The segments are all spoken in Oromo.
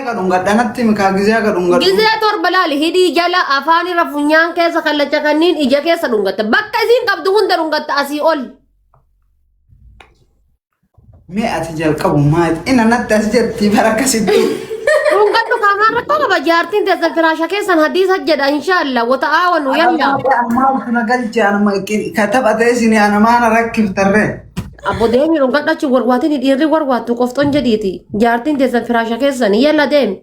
meeqa dhungadha natti mikaa gizee haga dhungadhu. Gizee 7 laali hidhii jala afaan irra funyaan keessa kallacha kanniin ija keessa dhungatta. Bakka isiin qabdu hunda dhungatta asii ol. Mee ati jalqabu maal ina natti as jetti bara akkasitti. Dhungadhu kaamaan rakkoo qaba jaartiin teessan firaasha keessan hadiisa jedha inshaallah wata'aawanu yalla. Maaltu na galche anuma ka taphatee isin ana maana rakkiftarree. Abbo deemi dhungadhu achi warwaatiin dhiirri warwaattu qofxoon jedhiiti jaartiin teessan firaasha keessan yalla deemi.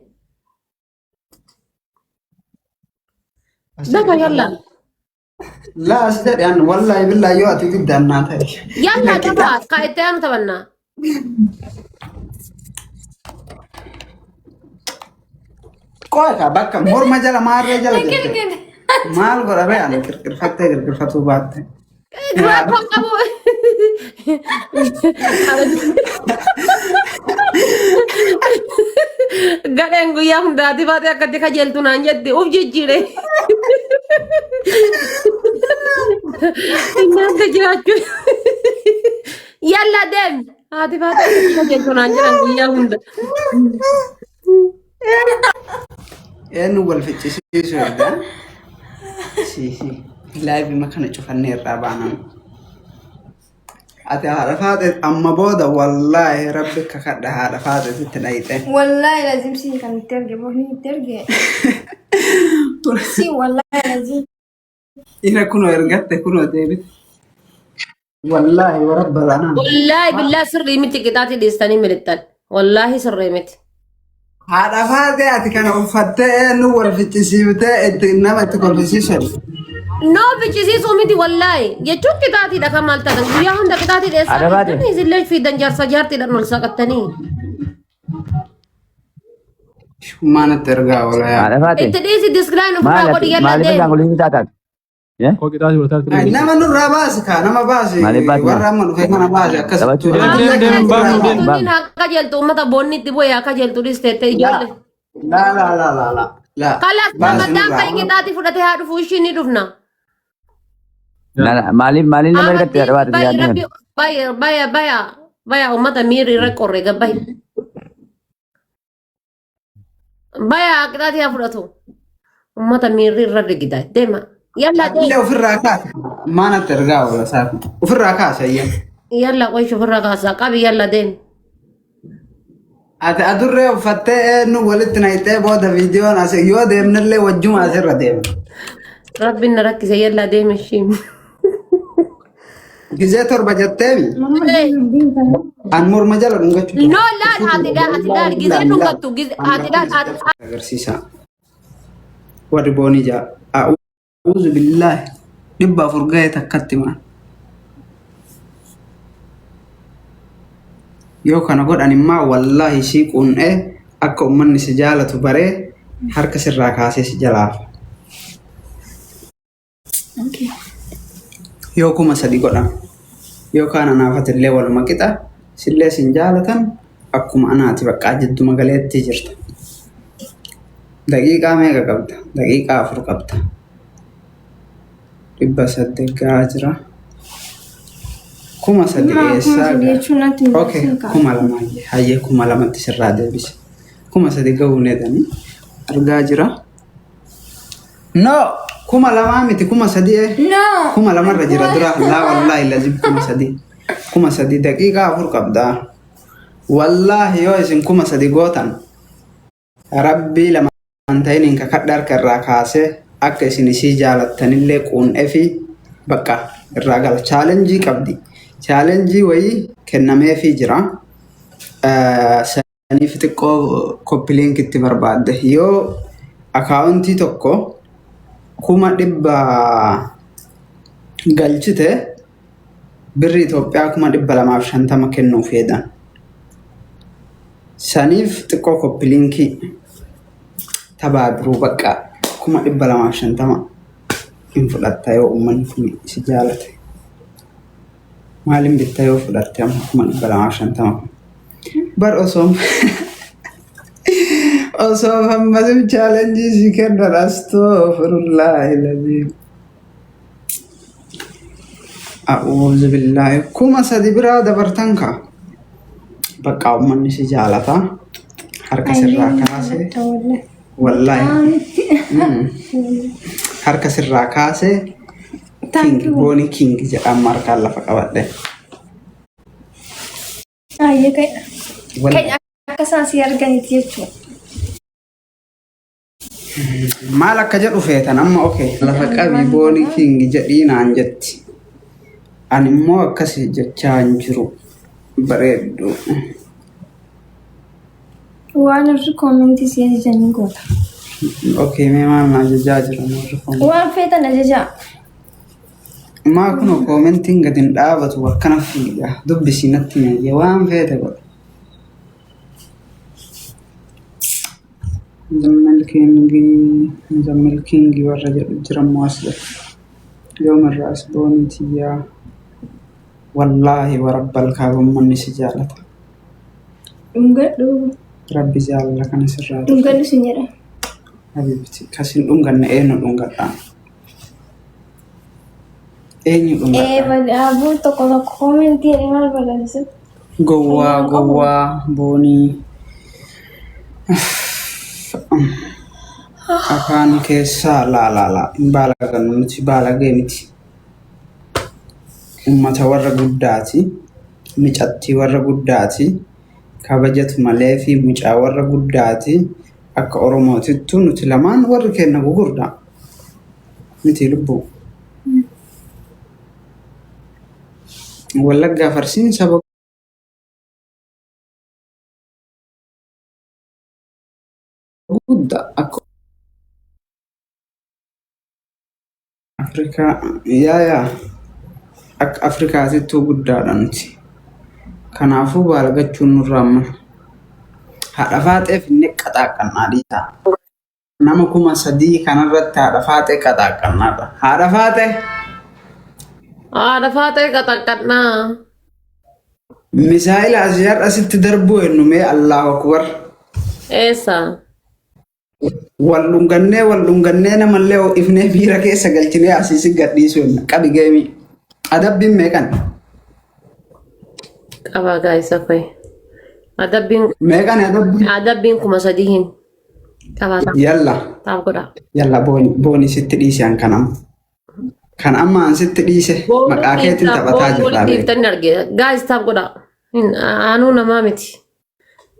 Dafa yalla. Laa as jedhe an wallaahi billaahi yoo ati didde annaa ta'e. Yalla dafa ka itti aanu taphannaa. Qoy ka bakka morma jala maarree jala jette. Maal godha bee ani kirkirfattee kirkirfatuu baatte. Rakkoon qabu. Gadheen guyyaa hundaati baatee akkatti kajeeltu naan jetti uf jijjiire. Innaanta jiraachuu. Yalla deem. Haati baatee akkatti kajeeltu naan jedhan guyyaa hunda. Eenyu wal ficcisiisu ergaa? Siisi. Laayivii kana cufannee irraa baanan. Ati haadha faate amma booda wallaahi rabbi kakadha haadha faate sitti dhayxe. Wallaahi lazim si kan itti erge boofni itti erge. Si wallaahi lazim. Ira kunoo ergatte kunoo deebite. Wallaahi warabba lanaa. Wallaahi billaa sirrii miti qixaatii dhiistanii milixxan. Wallaahi sirrii miti. Haadha faatee ati kana uffattee eenyu wal ficcisiiftee itti nama itti kolfisiisan. No ficcisiisuu miti wallaahi jechuun qixaatiidha kan maal taatan guyyaa hunda qixaatii dheessaa Haadha faatee. fiddanii isillee fiidan jaarsa jaartiidhaan ol saqattanii. Maanatti ergaa oola yaa. Haadha faate. Itti dhiisi disklaan ofirraa Maal godhi ati yalla maaliif deemi. ashaangulliitii taataat? Koo qixaa si godhataa Ay, Nama nurraa baasi kaa nama baasi Maaliif baasi warra amma dhufe kana baasi akkasitti. Taphachuu Deem, deem, deem, baafnu, deem. Tunniin haa qajeeltu uummata boonni itti bu'e haa qajeeltu dhiisteette ijoollee. Laa laa laa laa laa laa. Kalas Baasi ramaddaan nurraa. kan qixaatii fudhatee haa dhufu ishiin ni dhufna. Maaliif maaliif nama ergatte haadha faate Bayi yaadni rabbi kana? baya baya baya baya uummata miirri irra qorre gabbayi. Baya qixaatii haa fudhatu. Uummata miirri irra rigida. Deema. Yalla Illee deema. ofirraa kaasa. Maanatti ergaa oola saafi. Ofirraa kaasa iyyee. Yalla qoysh ofirra kaasaa qabi yalla deemi. Ati adurree uffattee eenyu walitti naqxee booda viidiyoon as yoo deemnellee wajjuma asirra deemna. Rabbiin na rakkise yalla deemi ishiin. Gizee 7 jetteemi an morma jala dhungachuu No laal ati daal ati daal gizee dhungattu gizee ati daal ati agarsiisa. Warri boonii jaa. A'uuzu billaahi 400 ga'e takkatti maan. Yoo kana godhan immaa wallaahi sii quun'ee akka uummanni si jaalatu baree harka sirraa kaasee si jalaafa. Yoo 3000 godhan yookaan anaafatillee waluma qixa sillee sin jaalatan akkuma anaati baqqaa jidduma galeetti jirta. Daqiiqaa meeqa qabda? Daqiiqaa 4 qabda. 800 gahaa jira. 3000 Maa kuma eessaa sadii gaha? jechuun natti hin Okay, beeksisu kaa. 2000 hayyee hayyee 2000tti sirraa deebise. 3000 gahuu neetanii argaa jira. No, 2000 miti 3000 eh. No. 2000rra jira dura. Laa wallaahi lazim 3000. 3000 daqiiqaa 4 qabda. Wallaahi yoo isin 3000 gootan rabbii lama hin ta'iniin kakadha harka irraa kaasee akka isin isii jaalattanillee quun'eefi bakka irraa gala. Chaalenjii qabdi. Chaalenjii wayii kennameefii jira. Saniif xiqqoo copy link itti barbaadde. Yoo akaawuntii tokko 100,000 galchite birri Itoophiyaa 250,000 kennuuf heedan. Saniif xiqqoo copy linkii tabaa biruu bakka 250,000 hin fudhatta yoo uummanni kun si jaalate. Maaliin bitta yoo fudhatte amma 250,000 kun? Bar osoo osoo fammasim chaalenjii si kennan astaghfirullahi laziim. A'uuzu billaahi 3000 biraa dabartan kaa. Bakka uummanni si jaalata. Harka sirraa kaasee wallaahi harka sirraa kaasee king booni king jedhama harkaan lafa qabadhe. Ayyee ka'e. Ka'e akka isaan si arganitti jechuudha. Maal akka jedhu feetan amma okay. Lafa qabi booni king jedhii naan jetti. Ani immoo akkasi jechaa hin jiru. Bareeddu. Waan irri koomentii si ajajanii goota. Okay, mee maal na ajajaa jira warri kun? Waan feetan ajajaa. Maa kun koomentiin gadi hin dhaabatu akkana fiiga. Dubbisi natti meeyye waan feete godha. Zammil Kingii, Zammil Kingii warra jedhu jira immoo as jira. Yoomirraa as boonii tiyyaa. Wallaahi warabbal kaabammanni si jaalata. Dhungadhu. Rabbi jaalala kana sirraa Dhungadhu sin jedha. Habibti kasin dhunganne eenyu dhungadhaa? Eenyu Ee dhungadhaa? badhaabuu tokko tokko koomentii jedhee maal barreessa? Gowwaa gowwaa boonii afaan keessaa laa laa laa hin baalagannu nuti baalagee miti. Ummata warra guddaati. Micattii warra guddaati. Kabajatu malee fi mucaa warra guddaati. Akka Oromootittu nuti lamaan warri keenya gugurdaa. Miti lubbuu. Wallaggaa farsiin saba guddaa akka Afrikaa yaa yaa akka Afrikaatittuu guddaadha nuti. Kanaafuu baalagachuun nurraa mala. Haadha faaxee finnee qaxaaqannaa dhiisaa. Nama 3000 kanarratti haadha faaxee qaxaaqannaadha. Haadha faaxee Haadha faaxee qaxaqqannaa. Misaa'ila asii har'a sitti darbuu hennu mee Allahu Akbar. Eessa? Wal dhungannee wal dhungannee namallee ho'ifnee miira keessa galchinee asii si gadhiisuu henna. Qabi geemii. Adabbiin meeqan? Qabaa gaa'isa koye. Adabbiin Meeqan adabbiin? Adabbiin 3000 hin. Qabaa Yalla. Taaf godhaa. Yalla booni booni sitti dhiise an kan amma. Kan amma an sitti dhiise maqaa keetiin taphataa jirra beeku. Dhiiftan arge. Gaa'is taaf godhaa. Anuu namaa miti.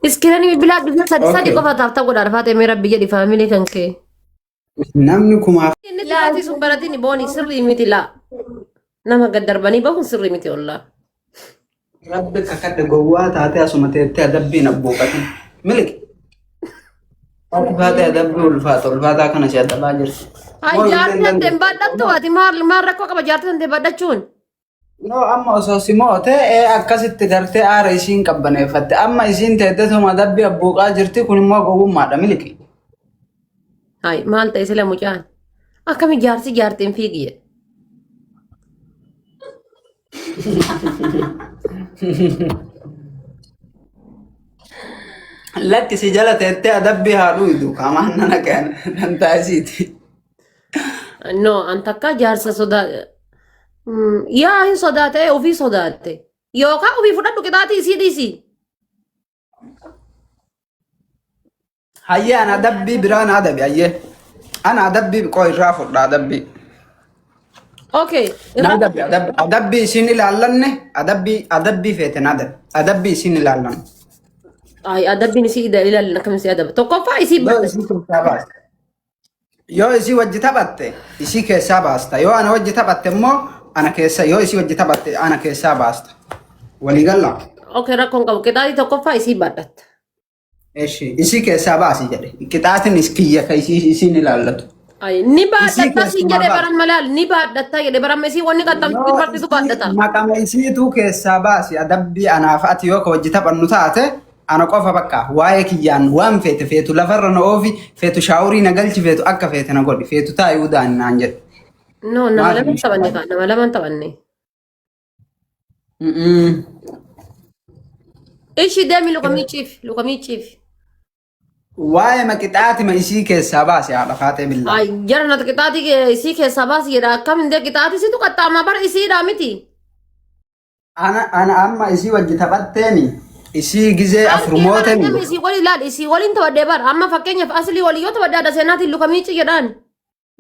Iskiranii bilbilaa bilbila sadi sadi Okay. qofa taaf taaf godhaa rafaa ta'e mee rabbi jedhi faamilii kan kee. Namni kumaaf Inni sirrii sun baratiin booni sirrii miti laa. Nama gad darbanii bahuun sirrii miti ollaa. Rabbi kakadhe gowwaa taatee asuma teettee adabbiin abbuuqatin. Miliki. Ati baatee adabbii ulfaata ulfaataa kana si adabaa jirti. Ay Moo jaartii hin tantee dandeenye. badhattu ati maal maal rakkoo qaba jaartii tantee badhachuun. No amma osoo si moote ee akkasitti gartee aara isiin qabbaneeffatte amma isiin teettetuma adabbii abbuuqaa jirti kun immoo gowwummaadha miliki. Ay maal ta'e sila mucaan. Akkami jaarsi jaartiin fiigi jedhe. Lakki si jala teettee adabbii haa dhuydu qaamaan nana kan dantaa isiiti. No an takka jaarsa sodaa. Yaa hin sodaate ofii sodaatte. Yookaan ofii fudhadhu qixaatii isii dhiisi. Hayyee ana adabbii biraa na adabi hayyee. Ana adabbii qoo irraa fudha adabbii. Okay. Na adabbi adabbi adabbii isin ilaallanne adabbii adabbii feete na adabi adabbii isin ilaallanne. Ay adabbiin isii ilaallan akkam isii adaba. Tokkoffaa isii Yoo isii keessaa baasta. Yoo isii wajji taphatte isii keessaa baasta. Yoo ana wajji taphatte immoo ana keessa yoo isii wajji taphatte ana keessaa baasta. Walii gallaa. Okay rakkoon qabu qixaatii tokkoffaa isii baadhatta. Eshi isii keessaa baasi jedhe. Qixaatiin is kiyya ka isii isiin ilaallatu. Ay, ni Isii baadhatta siin keessumaa jedhe baasi. baran malaal ni baadhatta jedhe baran isii wanni qaxxamtu Yoo barsiisu baadhata. isii maqama isiituu keessaa baasi adabbii anaaf ati yoo ka wajji taphannu taate ana qofa bakka waa'ee kiyyaan waan feete feetu lafarra na oofi feetu shaawurii na galchi feetu akka feete na godhi feetu taa'ii udaan naan jedhe. No, nama Maaf lama taphanne kaa nama lama taphanne. Mm-mm. Ishi deemi lukamii ciif lukamii ciif. Waa'ee maqixaatima isii keessaa baase haadha faatee billaa. Ay jara nati qixaatii isii keessaa baasi jedha akkam hin dee qixaatii situ qaxxaamaa bara isiidhaa miti. Ana ana amma isii wajji taphatteeni Isii gizee afur Arkee bara mootemi. namni isii waliin laal isii waliin taphadhee bara amma fakkeenyaaf aslii walii yoo taphadhe haadha seenaatiin luka miici jedhaan.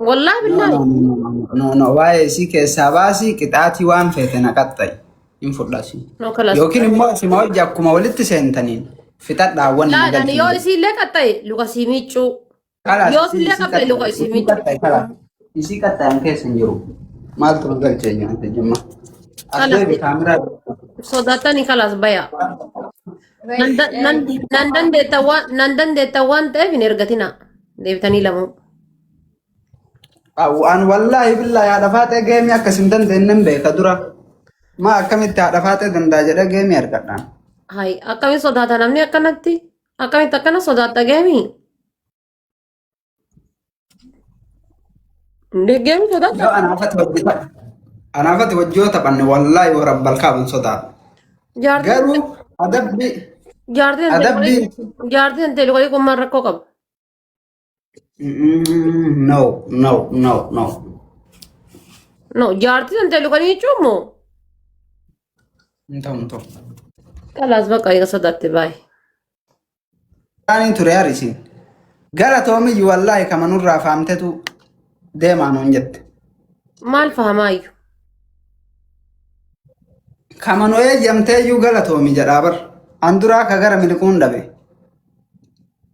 Wallaahi No, billaahi. no, no, no, no, no, waa'ee isii keessaa baasii qixaatii waan feete na qaxxa'i. Hin fudhasi. No kalas. Yookiin immoo isima hojii akkuma walitti seentaniin fixadhaa wanni na Laal ani yoo galchine. isii illee qaxxa'e luka sii miicuu. Kalaas Yoo isii sillee isii qaxxa'e luka qaxxa'i isii isii miicuu. qaxxa'i kalaas isii qaxxa'an keessa hin jiru. Maaltu nu galchee nyaate jimma. As Kalas deebi kaameraa. sodaatanii kalas baya. Nan nan nan dandeetta waan nan dandeetta waan ta'eef hin ergatina. Deebitanii lamuu. An wallaahi billaahi haadha faaxee geemii akkas hin dandeenyen beeka dura. Maa akkamitti haadha faaxee danda'a jedhee geemii argadhaan. Hay akkamiin sodaata namni akkanatti? Akkamitti akkana sodaatta geemii? Indee geemii sodaatta? Yoo anaafatti hojii tapha. Anaafatti hojii yoo taphanne wallaahi yoo rabbal kaaban sodaadha. Jaartiin Garuu adabbii jaartiin adabbii jaartiin teelikoolii kun maal rakkoo qaba? No, no, no, no. No jaartiin teelikoolii jechuun moo? Hin ta'u, hin ta'u. Kalaas bakka eega sodaatte baay'ee. Qaaniin ture harisiin. Galatoomi wallaahi kama nurraa faamtetu deemaa nuun jette. Maal fahamaayyuu? Kama nu eeyyamteeyyuu galatoomi jedhaa bar. An duraa ka gara miliquun dhabe.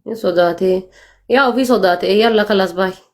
Hin sodaatee. Yaa ofii sodaate yalla kalaas baay'ee.